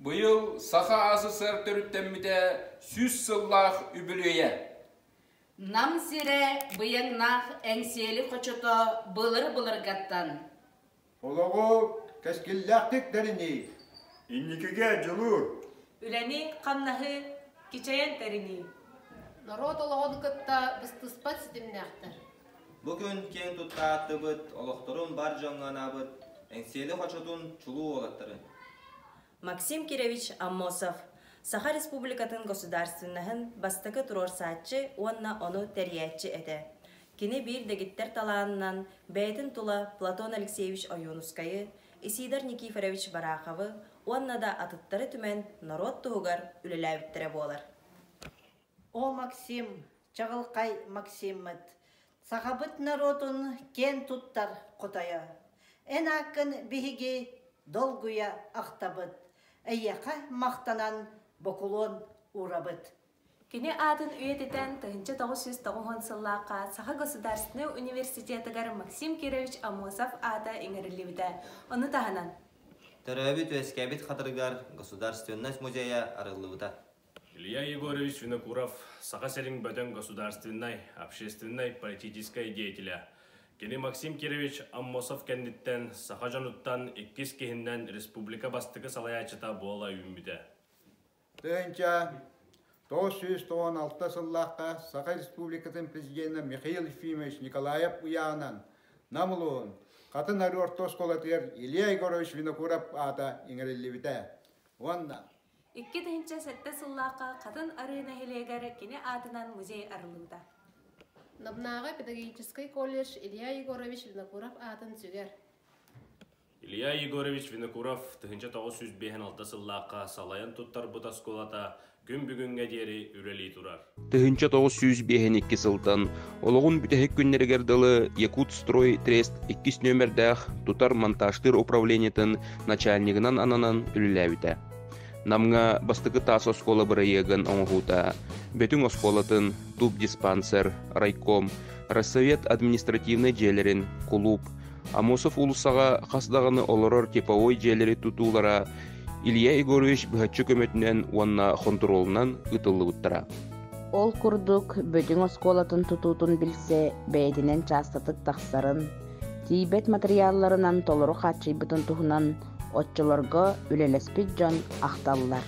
Быйыл Саха АССР төрүттэммитэ 100 сыллаах үбүлүөйэ. Нам сирэ быйаҥнаах Эҥсиэли хочото былыр-былыргаттан Олоҕу кэскиллээхтик тэринии. Инникигэ дьулуур. Үлэни, хамнаһы кичэйэн тэринии. Норуот олоҕун кытта быстыспат ситимнээхтэр. Бу күн киэҥ тутта ааттыбыт, олохторун бар дьоҥҥо анаабыт Эҥсиэли хочотун чулуу уолаттарын. Максим Кирович Аммосов Саха Республикатын государственноһын бастакы туруорсааччы уонна ону тэрийээччи этэ. Кини биир дэгиттэр талаанынан бэйэтин тула Платон Алексеевич Ойуунускайы, Исидор Никифорович Бараховы уонна да атыттары түмэн норуот туһугар үлэлээбиттэрэ буолар. О Максим, чаҕылхай Максиммыт, сахабыт норуотун киэн туттар хотойо. Эн ааккын биһиги долгуйа ахтабыт, эйиэхэ махтанан бокулуон уурабыт. Кини аатын үйэтитэн 1990 сыллаахха Саха государственнай университетыгар Максим Кирович Аммосов аата иҥэриллибитэ. Ону таһынан Төрөөбүт-үөскээбит Хатырыгар Государственность музейа арыллыбыта. Илья Егорович Винокуров Саха сирин бөдөҥ государственнай, общественнай, политическай деятеля. Кини Максим Кирович Аммосов кэнниттэн саха дьонуттан иккис киһиннэн республика бастакы салайааччыта буола үүммүтэ. 1996 сыллаахха Саха Республикатын президенэ Михаил Ефимович Николаев ыйааҕынан Нам улууһун Хатын Арыы орто оскуолатыгар Илья Егорович Винокуров аата иҥэриллибитэ. Уонна 2007 сыллаахха Хатын Арыы нэһилиэгэр кини аатынан музей арыллыбыта. Намнааҕы педагогическай колледж Илья Егорович Винокуров аатын сүгэр. Илья Егорович Винокуров 1956 сыллаахха салайан туттарбыт оскуолата күн бүгүҥҥэ диэри үлэлии турар. 1952 сылтан олоҕун бүтэһик күннэригэр дылы Якутстрой трест иккис нүөмэрдээх тутар-монтажтыыр управлениетын начальнигынан ананан үлэлээбитэ. Намҥа бастакы таас оскуола бырайыагын оҥоһуута, Бөтүҥ оскуолатын, тубдиспансер, райком, Россовет административнай дьиэлэрин, кулууп, Амосов уулуссаҕа хас даҕаны олорор типовой дьиэлэри тутуулара Илья Егорович быһаччы көмөтүнэн уонна хонтуруолунан ыытыллыбыттара. Ол курдук, Бөтүҥ оскуолатын тутуутун билсэ бэйэтинэн чаастатык тахсарын, тиийбэт матырыйаалларынан толору хааччыйбытын туһунан оччолорго үлэлэспит дьон ахталлар.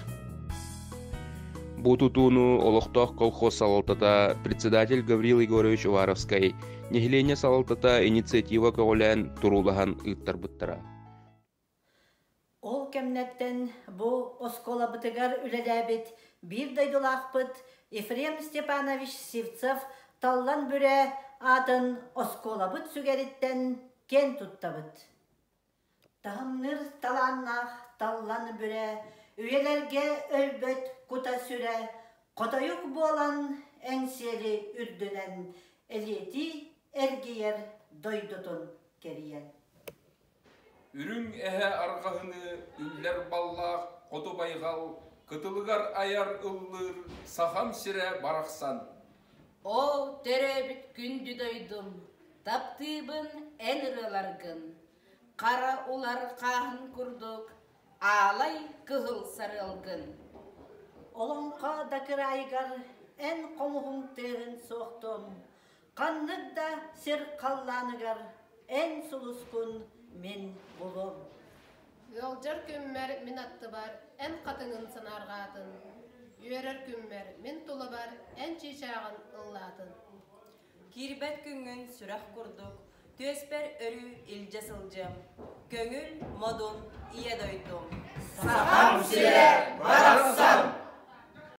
Бу тутууну олохтоох колхоз салалтата председатель Гаврил Егорович Уваровскай, нэһилиэнньэ салалтата инициатива көҕүлээн туруулаһан ыыттарбыттара. Ол кэмнэртэн бу оскуолабытыгар үлэлээбит биир дойдулаахпыт Ефрем Степанович Сивцев Таллан Бүрэ аатын оскуолабыт сүгэриттэн киэн туттабыт. Таһымныыр талааннаах таллан бүрэ, үйэлэргэ өлбөт кута-сүрэ, хотойук буолан Эҥсиэли үрдүнэн элиэтии эргийэр дойдутун кэрийэн. Үрүҥ эһэ арҕаһыны үллэр баллаах хоту байҕал кытылыгар айар ыллыыр Сахам сирэ барахсан. Оо, төрөөбүт күндү дойдум, таптыыбын эн ырыаларгын, хара улар хааһын курдук аалай кыһыл сарыалгын. Олоҥхо да кыраайыгар эн хомуһуҥ тыаһын суохтуом, ханнык да сир халлааныгар эн сулускун мин булуом. Ыалдьар күммэр мин аттыбар эн хатыҥын санаарҕаатын, үөрэр күммэр мин тулабар эн чыычааҕын ыллаатын. Киирбэт күҥҥүн сүрэх курдук, түөспэр өрүү илдьэ сылдьыам. Көҥүл, модун, ийэ дойдум. Сахам сирэ барахсан!